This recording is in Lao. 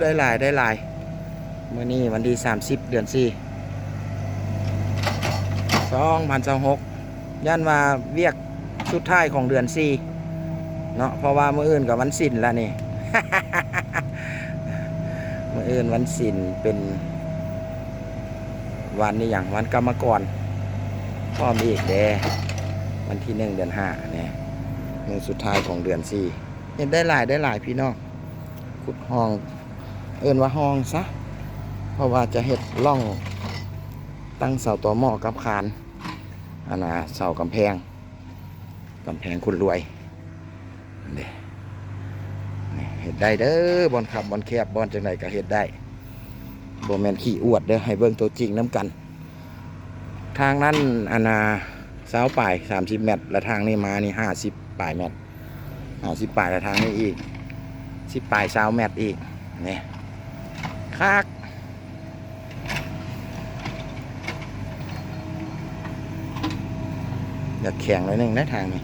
ໄດ້ຫຼາຍ ໄດ້ຫຼາຍ. ມື້ນີ້ວັນທີສາມສິບ ເດືອນສີ່ ສອງພັນຊາວຫົກ ຢ້ານວ່າວຽກສຸດທ້າຍຂອງເດືອນສີ່ເນາະ ເພາະວ່າມື້ອື່ນກໍວັນສິນລະນີ້ ມື້ອື່ນວັນສິນ ເປັນວັນນີ້ຫຍັງ ວັນກຳມະກອນພ້ອມອີກເດ້. ວັນທີໜຶ່ງ ເດືອນຫ້ານີ້ ມື້ສຸດທ້າຍຂອງເດືອນສີ່. ເຮັດໄດ້ຫຼາຍ ໄດ້ຫຼາຍພີ່ນ້ອງ. ຂຸດຮ່ອງ ເອີ້ນວ່າຮ່ອງຊະ ເພາະວ່າຈະເຮັດຮ່ອງຕັ້ງເສົາຕໍໝໍ້ກັບຄານ ອັນນ່າ ເສົາກຳແພງ ກຳແພງຄົນລວຍ ເດ້. ນີ້ເຮັດໄດ້ເດີ ບ່ອນຄັບ ບ່ອນແຄບ ບ່ອນຈັ່ງໃດກໍເຮັດໄດ້ ບໍ່ແມ່ນຂີ້ອວດເດີ ໃຫ້ເບິ່ງຕົວຈິງນຳກັນ. ທາງນັ້ນ ອັນນ່າ ຊາວປາຍ ສາມສິບແມັດ ແລະ ທາງນີ້ມານີ້ ຫ້າສິບປາຍແມັດ ຫ້າສິບປາຍ ແລະ ທາງນີ້ອີກ ສິບປາຍ ຊາວແມັດອີກ. ນີ້ ຄັກ ຢາກແຂງໜ້ອຍໜຶ່ງເດ້ທາງນີ້.